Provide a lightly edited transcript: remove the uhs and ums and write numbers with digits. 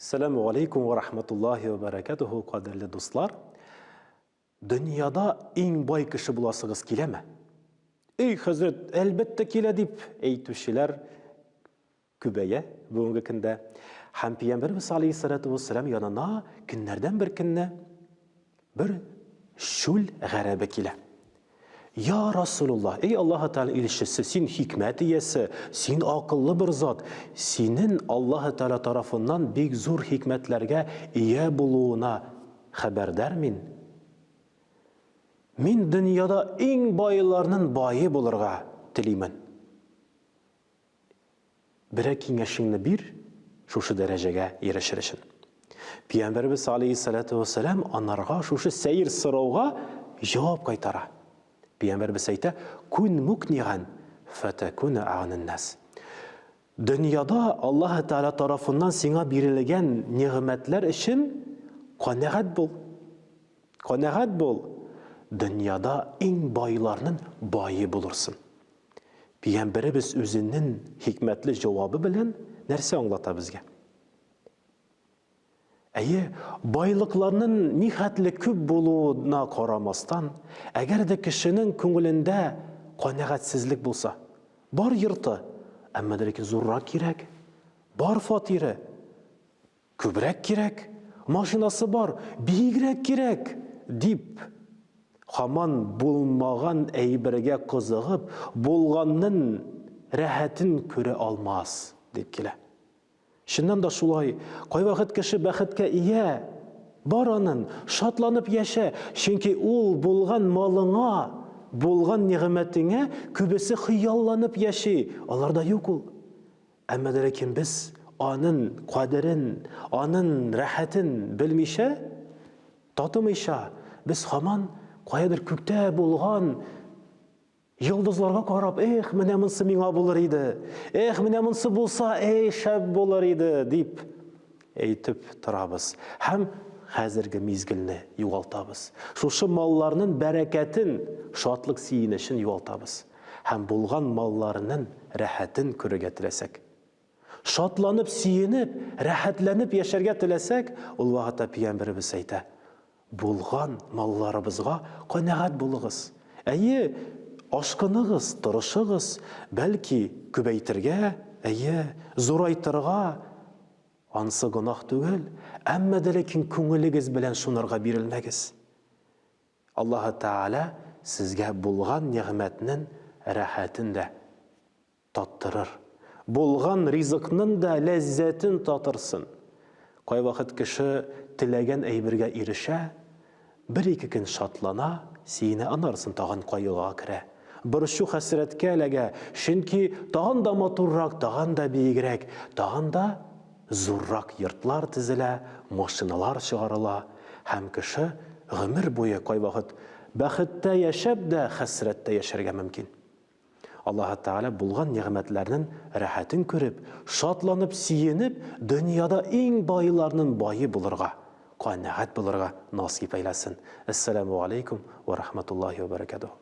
Сәламу алейкум ва рахматуллахи ва баракатуху, кадерле дуслар. Дөньяда иң бай кеше буласыгыз киләме? Эй, хәзрәт, әлбәттә килә дип әйтүчеләр күбәя бүгенге көндә. Һәм Пәйгамбәрбез алейхиссалату вассалам янына көннәрдән бер көнне бер чүл гарәбе килә. Я Расулуллаһ, эй Аллаһы Тәгалә илчесе, син хикмәт иясе, син акыллы бер зат, синен Аллаһы Тәгалә тарафыннан бик зур хикмәтләргә ия булуына хәбәрдар мин. Мин дөньяда иң байларнын бае булырга телимен. Берәр киңәшеңне бир шушы дәрәҗәгә ирешер өчен. Пәйгамбәребез алейһиссалату вассалам анарга шушы сәер сорауга җавап кайтара. Пәйгамбәребез әйтә: "Кун мукниган фатакуна агнан-нас." Дөньяда Аллаһ Тәгалә тарафыннан сиңа бирелгән нигъмәтләр өчен канәгать бул. Канәгать бул. Дөньяда иң байларның бае булырсың. Пәйгамбәребез үзенен хикмәтле җавабы белән нәрсә аңлата безгә? Әйе, байлыкларның нихәтле күп булуына карамастан, әгәр дә кешенең күңелендә канәгатьсезлек булса, бар йорты, әмма дә ләкин зуррак кирәк, бар фатиры, Күбрәк кирәк, машинасы бар, биегрәк кирәк, дип, һаман булмаган әйбергә кызыгып, булганнын рәхәтен күрә алмас, дип килә. Чыннан да шулай, кайвакыт кеше бәхеткә ия, бар анын, шатланып яшә, чөнки ул булган малыңа, булган нигъмәтеңә күбесе хыялланып яши, аларда юк ул. Әмма дә ләкин без анын кадерен, анын рәхәтен белмичә, татымыйча, без һаман каядыр күктә булган йолдызларга карап, эх, менә монсы миңа булыр иде, эх, менә монсы булса, эй, шәп булыр иде, дип әйтеп торабыз. Һәм хәзерге мизгелне югалтабыз. Шушы малларның бәрәкәтен, шатлык-сөенечен югалтабыз. Һәм булган малларының рәхәтен күрергә теләсәк, шатланып, сөенеп, рәхәтләнеп яшәргә теләсәк, ул вакытта пәйгамбәребез әйтә, Булган малларыбызга канәгать булыгыз. Әйе, ашкыныгыз, тырышыгыз, бәлки, күбәйтергә, әйе, зурайтырга, ансы гөнаһ түгел, әмма дә ләкин күңелегез белән шунарга бирелмәгез. Аллаһы Тәгалә сезгә булган нигъмәтнен рәхәтен дә таттырыр. Булган ризыкнын да ләззәтен татырсын. Кайвакыт кеше теләгән әйбергә ирешә, бер-ике көн шатлана, сөенә, анарысын тагын кайгыга керә. Борчу-хәсрәткә эләгә, чөнки тагын да матуррак, тагын да биегрәк, тагын да зуррак йортлар төзелә, машиналар чыгарыла һәм кеше гомер буе кайвакыт бәхеттә яшәп дә хәсрәттә яшәргә мөмкин. Аллаһы Тәгалә булган нигъмәтләрнең рәхәтен күреп, шатланып, сөенеп, дөньяда иң байларның бае булырга, канәгать булырга насыйп әйләсен. Әссәламү алейкум вә рахматуллаһи вә бәрәкәтүһ.